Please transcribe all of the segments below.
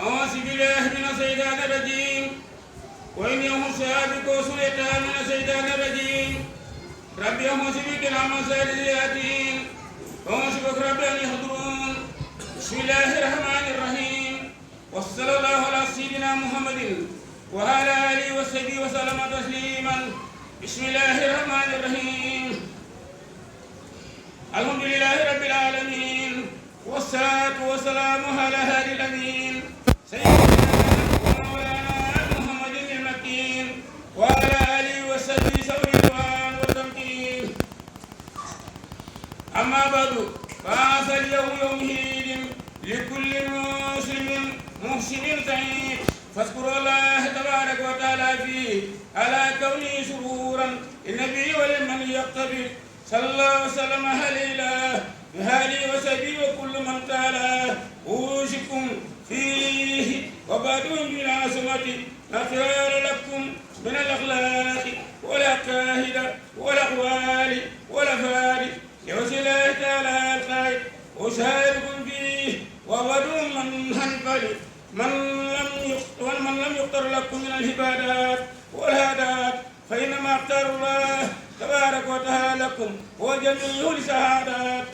أعوذ بالله من الشيطان الرجيم وإني أعوذ بك وسلطان من الشيطان الرجيم ربي أعوذ بك من همزات الشياطين وأعوذ بك ربي أن يحضرون بسم الله الرحمن الرحيم وصلى الله على سيدنا محمد وعلى آله وصحبه وسلم تسليما بسم الله الرحمن الرحيم الحمد لله رب العالمين والصلاة والسلام على هادي الأمين سيدنا ومولانا محمد المكين وعلى آله وصحبه سوي الرضوان والتمكين أما بعد فهذا اليوم يوم عيد لكل مسلم محسن سعيد فاذكروا الله تبارك وتعالى فيه على كونه سرورا النبي ولمن يقتبل صلى الله وسلم عليه بهذه وسبي وكل من تعالى أوشكم فيه وبعدهم بالعاصمة نخير لكم من الأخلاق والعقائد والأقوال والأفعال لوجه الله تعالى الخير أشارككم فيه وبعدهم من هنقل من لم يختر لكم من العبادات والهادات فإنما اختار الله تبارك وتعالى لكم وجميع الشهادات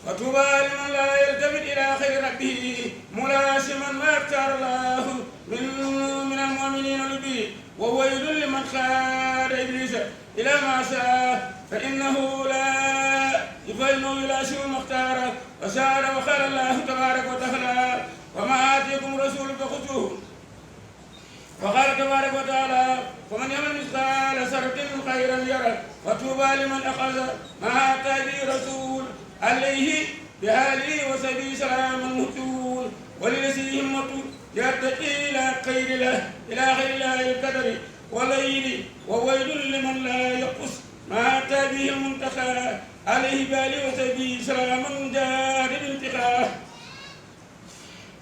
وطوبى لمن لا يلتفت إلى خير ربه ملاسما ما اختار الله من المؤمنين به وويل لمن خاد إبليس إلى ما شاء فإنه يلاسم المختار وسار وقال الله تبارك وتعالى وما آتيكم رسول فخذوه وقال تبارك وتعالى ومن يعمل مثقال ذرة خيرا يره وطوبى لمن أخذ ما آتى به رسول عليه بآله وصحبه سلاما مهتول وللذي همته يرتقي إلى خير الله القدر والليل وويل لمن لا يقص ما آتى به المنتقى عليه بآله وصحبه سلاما جاد الانتقاء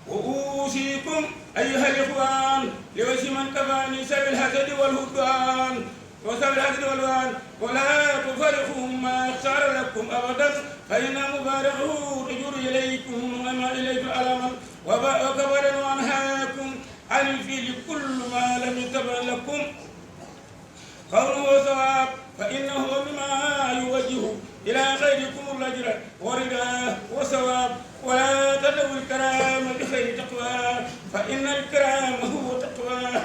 وأوصيكم أيها الإخوان لوجه من كفاني سبيل الحسد والهدوان ولا تفرقوا ما اختار لكم أبدا فإن مباركه رجل إليكم وما إليكم ألما وكبر وأنهاكم عن الفيل كل ما لم يتبع لكم قوله ثواب فإنه بما يوجه إلى خيركم الأجر ورضا وثواب ولا تدعوا الكرام بخير تقوى فإن الكرام هو تقوى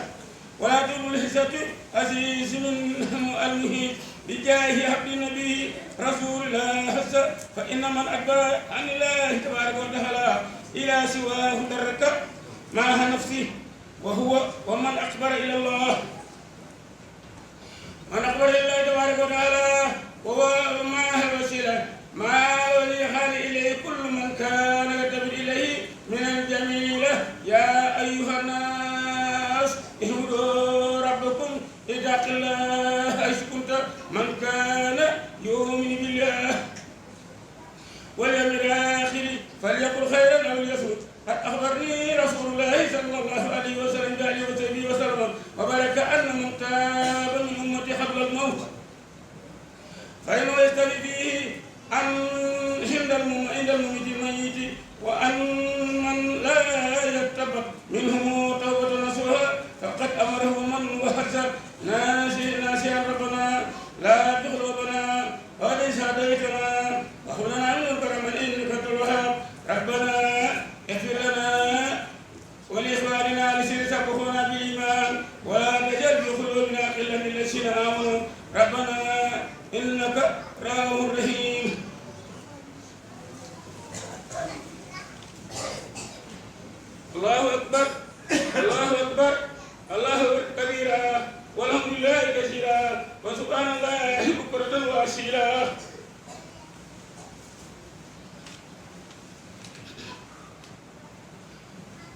ولا تدعوا الحسة عزيز من المهيب بجاه عبد النبي رسول الله فإن من أكبر عن الله تبارك وتعالى إلى سواه درك معها نفسه ومن أكبر إلى الله تبارك وتعالى ومعها الوسيلة ما ولي حال إليه كل من كان يتبع إليه من الجميلة يا أيها الناس اعبدوا ربكم اتقوا الله حيث كنت من كان يؤمن بالله واليوم الآخر فليقل خيرا أو ليصمت أخبرني رسول الله صلى الله عليه وسلم بآله وصحبه وسلم وبارك أن من تاب من أمتي قبل الموت فإنه يستوي فيه عند المميت وأن من لا يتبع منهم توبة نصوحا فقد أمره من وحسب ناسيا ربنا لا تغلبنا وليس هديتنا وخذنا من كرم إنك أنت الوهاب ربنا اغفر لنا ولإخواننا الذين سبقونا بالإيمان ولا تجعل في قلوبنا غلا للذين آمنوا ربنا إنك رؤوف رحيم الله أكبر الله أكبر الله أكبر كبيرا والحمد لله كثيرا وسبحان الله بكرة وأصيلا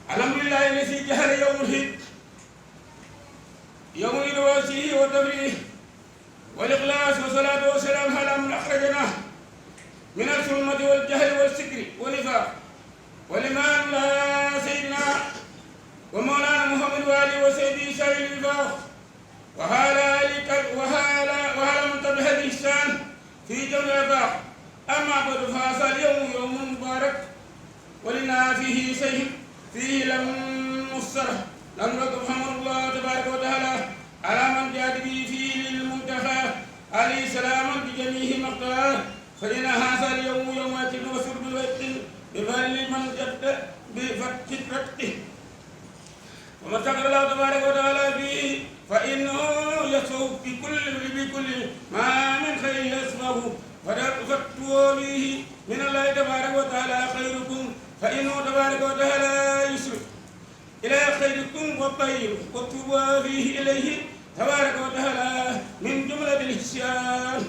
الحمد لله الذي جهل يوم الهيد يوم الواسيه والتبريه والإخلاص والصلاة والسلام على من أخرجنا من الظلمة والجهل والسكر والنفاق ولمن لا سيدنا ومولانا محمد وآله وصحبه سائر النفاق وهذا من تبع الإحسان في جميع الآفاق أما بعد فهذا اليوم يوم مبارك ولنا فيه شيء فيه لم نصره لم نرحمه الله تبارك وتعالى على من جاد به فيه للمنتهى عليه سلاما بجميع مقدار فإن هذا اليوم يوم أكل وشرب ويقين بفضل من جد بفترته ومن شكر الله تبارك وتعالى فيه فإنه يسوق بكل ما من خير يسمعه فتوى به من الله تبارك وتعالى خيركم فإنه تبارك وتعالى يسرف إلى خيركم والطيب وتوبى فيه إليه تبارك وتعالى من جملة الإحسان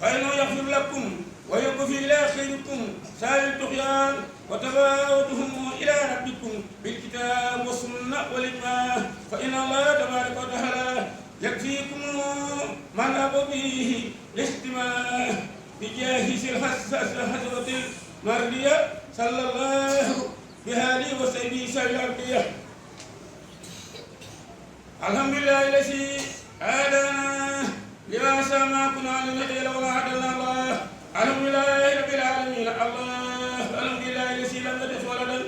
فإنه يغفر لكم ويكفي إلى خيركم سائر الطغيان وتباعدهم إلى ربكم بالكتاب والسنة والإجماع فإن الله تبارك وتعالى يكفيكم من أبى به الاجتماع بجاه الحسرة المرضية صلى الله بهذه وسيده سائر الأرضية الحمد لله الذي هدانا لما ما كنا لنهتدي لولا هدانا الله الحمد لله رب العالمين الحمد لله الذي لم يلد ولدا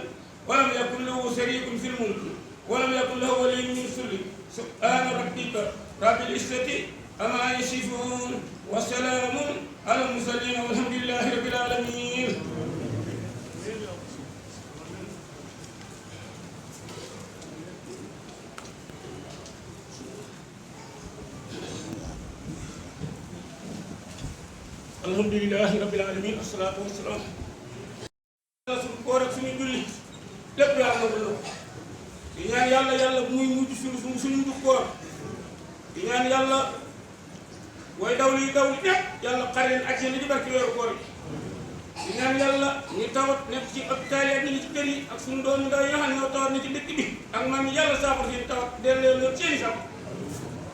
ولم يكن له شريك في الملك ولم يكن له ولي من الذل سبحان ربك رب العزة عما يصفون وسلام على المرسلين والحمد لله رب العالمين. alhamdulillahi rabbil alamin assalatu wassalaam suñu koor ak suñu julli lépp yàlla na ko di ñaan yàlla yàlla muy mujj suñu du koor di ñaan yàlla way daw li ñëpp yàlla xare leen ak yéen di barki weeru koor yi di ñaan yàlla ñu tawat nekk ci hôpital yi ak ñi ci kër yi ak suñu doomu ndaw yi nga xam ne ñoo tawat ne ci dëkk bi ak man yàlla saafara seen tawat delloo leen seeni saafara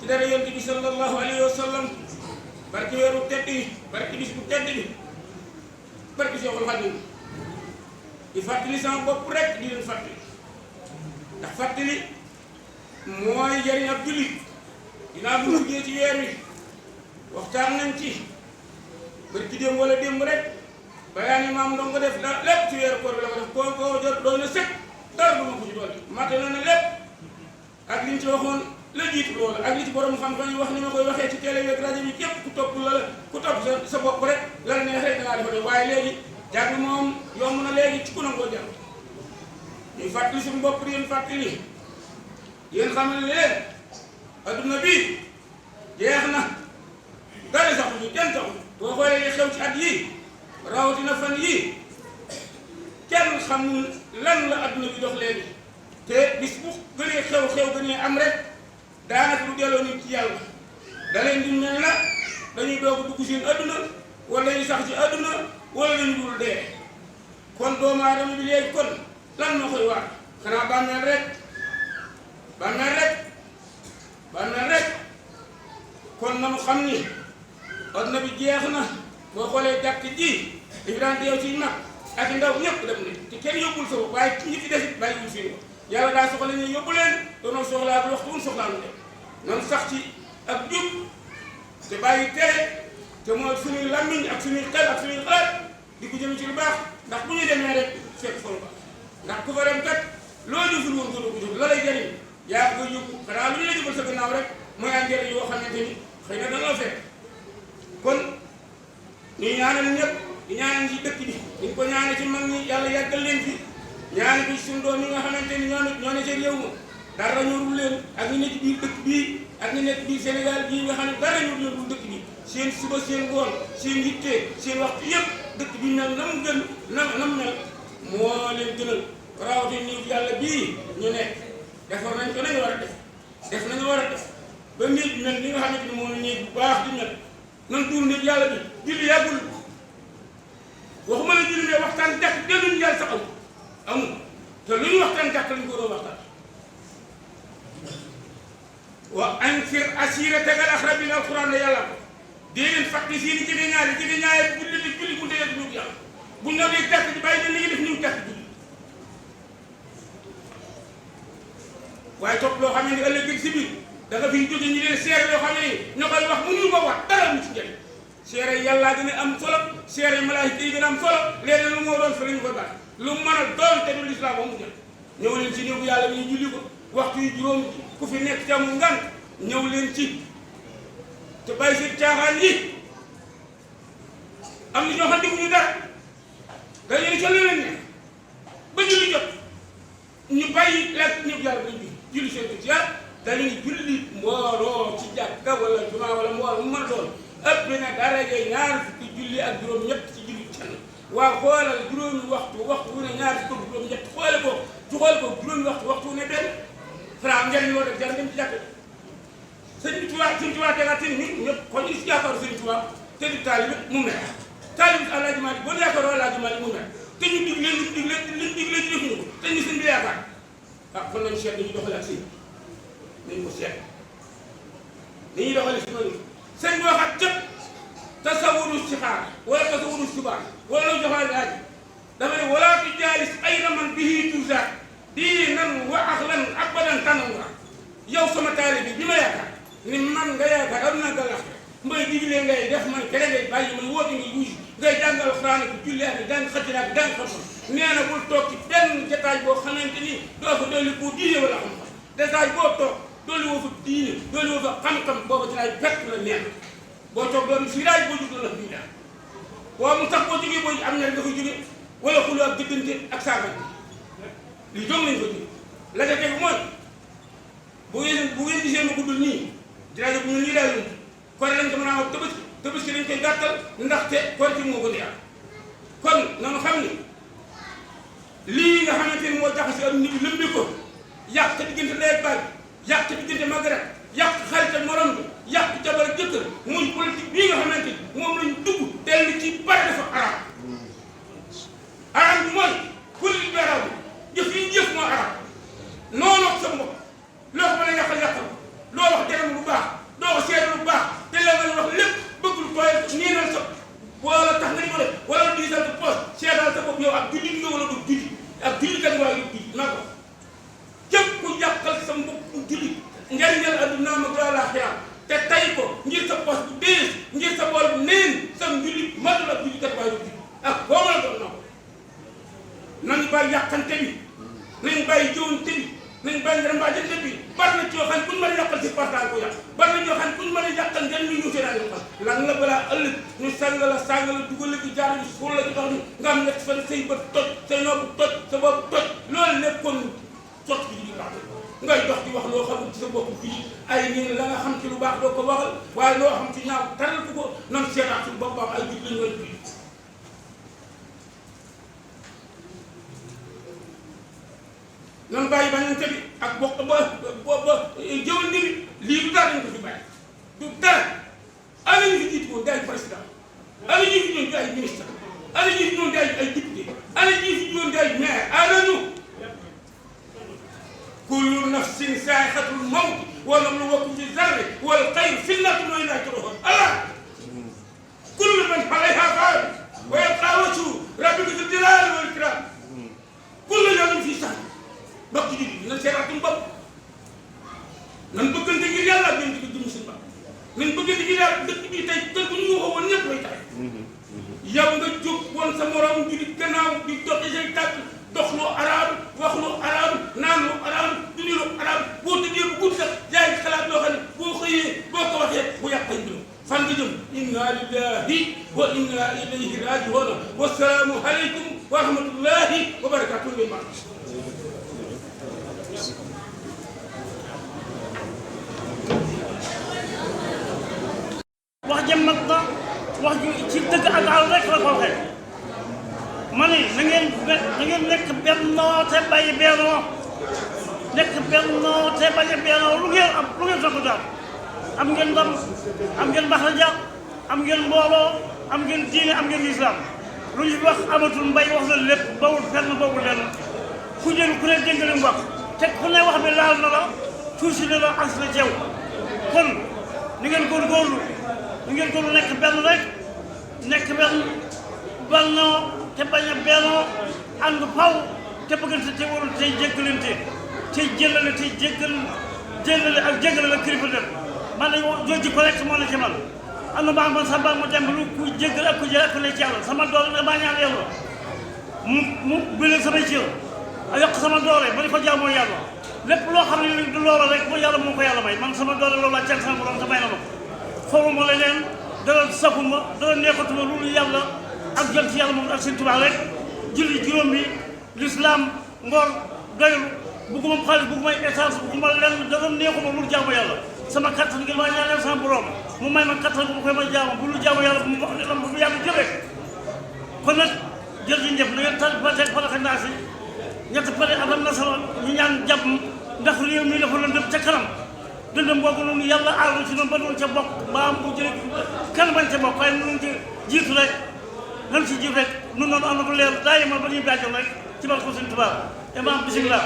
ci dara yonent bi sallallahu alayhi wa sallam barki weeru tedd yi barki bis bu tedd bi barki Seexul Xadiim di fàttali sama bopp rek di leen fàttali ndax fàttali mooy jëriñ ab jullit dinaa bu duggee ci weer wi waxtaan nañ ci barki démb wala démb rek bayaan yi maam ndongo def da lépp ci weeru koor bi la ko def koo jot doon na sëkk dara du ma ko ci doon mate na ne lépp ak liñ ci waxoon la jiitu loolu ak li ci borom xam-xam yi wax ni ma koy waxee ci télé ak rajo bi képp ku topp sa bopp rek la neex rek dangaa defa def waaye léegi jàng moom yomb na léegi ci ku nangoo jàng ñuy fàttali suñu bopp di yéen fàttali yéen xam ne leen adduna bi jeex na dara saxuñu kenn saxuñu boo xoolee li xew ci at yii rawatina fan yii kenn xamul lan la adduna bi dox léegi te bis bu gënee xew gënee am rek daanaka lu delloo nit ci yàlla da leen di mel na dañuy doog a dugg seen adduna wala ñu sax ci adduna wala lañu dul dee kon doomu aadama bi léegi kon lan moo koy waar xanaa bàmmeel rek kon nanu xam ni adduna bi jeex na boo xoolee jàkk ji dañu daan deew ci mag ak ndaw ñëpp dem ne te kenn yóbbul sa bopp waaye ñi fi desit bàyyi wul seen ko yàlla daa soxla ñu yóbbu leen doonoon soxlaa bi waxtu wuñ soxlaa nu dem nan sax ci ak jub te bàyyi tere te mooy suñuy làmmiñ ak suñuy xel ak suñuy xalaat di ko jëm ci lu baax ndax bu ñu demee rek fekk fa lu baax ndax ku fa dem kat loo jëful woon ko doo ko jëf la lay jëriñ yaa ko yóbbu xanaa lu ñu la jëfal sa gannaaw rek mooy am njëriñ yoo xamante ni xëy na dana la fekk kon ñuy ñaanal ñëpp di ñaanal ci dëkk bi ñu ko ñaanal ci mag ñi yàlla yàggal leen fi ñaanal bi suñu doom yi nga xamante ni ñoo ne ci réew ma dara ñorul leen ak ñi nekk ci biir dëkk bii ak ñi nekk biir Sénégal bii nga xam ne dara ñorul leen dul dëkk bi seen suba seen ngoon seen yitte seen waxtu yëpp dëkk bi mel na mu gën na mu mel moo leen gënal rawatina nii yàlla bii ñu nekk defar nañ ko nañu war a def nañu war a def ba néeg mel ni nga xamante ni moom néeg bu baax di mel nan tuur néeg yàlla bi julli yàggul waxuma la julli ne waxtaan jàkk delluñu yàlla sax amul te lu ñu waxtaan jàkk lañu ko doon waxtaan wa anfir asiirataka al-aqrabiin alquran la yàlla ko dee leen fàtte seeni jege ñaari julli bu dee ñu yàlla bu ñu nee jàkk ji bàyyi leen li nga def ñu jàkk julli waaye topp loo xam ne ëllëg si biir da nga fi jóge ñi leen seer yoo xam ne ñoo koy wax mënuñu ko wax dara mu ci njëriñ seere yàllaa gën a am solo seere malaayika yi gën a am solo léeg-léeg lu moo doon fa lañu ko baax lu mën a doon te du lislaam ba mu jël ñëw leen ci néegu yàlla bi ñu julli ko waxtu yu juróom ku fi nekk ci amul ngant ñëw leen ci te bàyyi seen caaxaan yi am na ñoo xam defuñu dara dañu ne ca leneen ne ba julli jot ñu bàyyi lekk ñëpp yàlla dañ julli seen ci yàlla dañu ne julli mbooloo ci jàkka wala jumaa wala mbooloo mu mën a doon ëpp na daraja ñaar fukki julli ak juróom ñett ci julli kenn waa xoolal juróomi waxtu wu ne ñaar fukki juróom ñett xoole ko juróomi waxtu wu ne benn fra njëriñ loolu rek jar dem ci jàkka sëñ Tuubaa tegaat seen nit ñëpp ko ñu si yaakaaru sëñ Tuubaa te di taalibe mu mer taalibe Alaaji Maalik boo yaakaaroo Alaaji Maalik mu mer te ñu dig leen liñ dig leen ñu defuñu ko te ñu sëñ bi yaakaar kon nañu seet dañuy doxale ak sëñ nañu ko seet dañuy doxale si noonu sëñ bi waxaat cëpp tasawuru sixaar wala tasawuru subaar wala lu joxaale laaj dafa ne wala tujaalis ayna man bihi tuzaat diinan wa axlan abadan tanawura yow sama taalibe bi ma yaakaar ni man nga yaakaar am na galax mbay digle ngay def man kene ngay bàyyi man woote ngi wuy ngay jàng alxuraan ak julli ak jàng xasida ak jàng xam-xam nee na bul toog ci benn jataay boo xamante ni doo fa dolli ko diine wala xam-xam détail boo toog dolli woo fa diine dolli woo fa xam-xam booba ci laay fekk la neex boo toog doon si laaj boo jóg la bii daal boo mu tax boo jógee booy am na dafa jóge wala xuloo ak diggante ak saaga li jóg nañ ko jóge la ca tegu mooy bu ngeen gisee ma guddul nii dinaa bu ñu lii daal kon lañ ko mën a wax tabaski dañ koy gàttal ndaxte korite moo ko neex kon nanu xam ni lii nga xamante ni moo jaxase ak nit lëmbi ko yàq diggante ndey ak baay yàq diggante mag rek yàq xarit ak morom bi yàq jabar ak jëkkër muy politique bii nga xamante ni moom lañ dugg dellu ci bare dafa arab arab bi mooy politique bi arab jëf yi jëf moo arab noonu ak sa mbokk loo ko mën a yàqal loo wax deram lu baax doo ko seetlu lu baax te la nga wax lépp bëgg lu tooy nii naan sa wala tax nga di ko def wala lu diisal sa poos seetal sa bopp yow ak jullit nga wala du jullit ak jullit kat waaye du jullit naa ko képp ku yàqal sa mbokku jullit njariñal addunaam ak àllaaxira te tay ko ngir sa poos bu diis ngir sa bool bu neen sa njullit matul ak jullit kat waaye du jullit ak boo mën a doon naa ko nañu bàyyi yàqante bi nañu bàyyi jëwante bi nañ bàyyi nga dem ba jënd bi bari na ci yoo xam ne buñ mën a yàqal si partage ko yàq bari na ñoo xam ne buñ mën a yàqal ngeen ñu ñu seen yàqal lan la balaa ëllëg ñu sàng la dugal la ci jaar ñu suul la ci dox ni nga am ñett fan say bët toj say nopp toj sa bopp toj loolu nekkoon sot bi di baax ngay dox di wax loo xam ci sa bopp fii ay nii la nga xam ci lu baax doo ko waxal waaye loo xam ci ñaaw taral ko nan seetaat suñu boppam ay jig lañ way fii nan bàyyi bañante bi ak bokk ba jëwandi bi lii du dara dañ ko fi bàyyi du dara ana ñu fi jiitu woon di ay président ana ñu fi ñoon di ay ministre ana ñu fi ñoon di ay député ana ñu fi ñoon di ay maire ana ñu kullu nafsin saa'iqatul mawt wa nabluwakum bi zarri wal xayri fitnatun wa ilayna turja'un Allah kullu man alayha fan wa yabqa wajhu rabbika dhul jalali wal ikram kullu yawmin fi sa'n mbokk ji bi nañ seetaat suñu bopp nan bëggante ngir yàlla ak yéen di jëm suñu bopp nañ bëggante ngir yàlla dëkk bi tey tey bu ñu waxoo woon ñëpp lay tax yow nga jóg woon sa morom ji di gannaaw di doxi say tàgg dox lu araam wax lu araam naan lu araam duni lu araam boo tëddee bu gudd sax yaay ngi xalaat loo xam ne boo xëyee boo ko waxee bu yàqañ bi fan nga jëm inna lillahi wa inna ilayhi raji'un wa salaamu aleykum wa rahmatullahi wa barakatuh wax jëm mag na wax ju ci dëgg ak àll rek la ko waxee ma ne na ngeen nekk bennoo te bàyyi bennoo nekk bennoo te bàyyi bennoo lu ngeen soog a daal am ngeen ndam am ngeen baxraja am ngeen mbooloo am ngeen diine am ngeen lislaam lu ñu wax amatul mbay wax na lépp bawul fenn bawul lenn ku jël ku ne dégg leen wax te ku ne wax bi laal na la tuuti na la ans na ceew kon ni ngeen góorgóorlu ni ngeen góorlu nekk benn rek nekk benn bennoo te bañ a bennoo ànd faw te bëggante te warul tey jéggalante tey jëllale tey jéggale ak jéggale la kilifa dem man nañ jooju ko rek moo na ci man am na baax man sax baax ma dem lu ku jéggal ak ku jël ak ku ne ci yàlla sama doole damaa ñaan yàlla mu bële samay cër a yokk sama doole ba di ko jaamoo yàlla lépp loo xam ne du loola rek mooy yàlla moo ko yàlla may man sama doole loolu laa cant sama borom te may na ma foofu ma leneen dara safuma dara neexatuma loolu yàlla ak jot ci yàlla moom ak seen tubaab rek julli juróom bi l'islam ngor doylu bugguma xaalis bugguma essence bugguma lenn dara neexuma loolu jaamu yàlla sama kattan ngir ma ñaanal sama borom mu may ma kattan bu ma koy ma jaamu bu lu jaamu yàlla bu mu wax lam bu yàlla jël rek kon nag jërëjëf na ngeen tal ba teg falaxe naa si ñett pare alam na sama ñu ñaan jàmm ndax réew mi dafa la dem ca kanam dëndëm boobu noonu yàlla aaru ci noonu ba doon ca bokk mbaa mu jële kan bañ ca bokk waaye nu ci jiitu rek nan ci jiitu rek nun noonu am na bu leer daa yemal ba ñuy bàjjal rek ci barke Sëñ Tuubaa imaam bismillah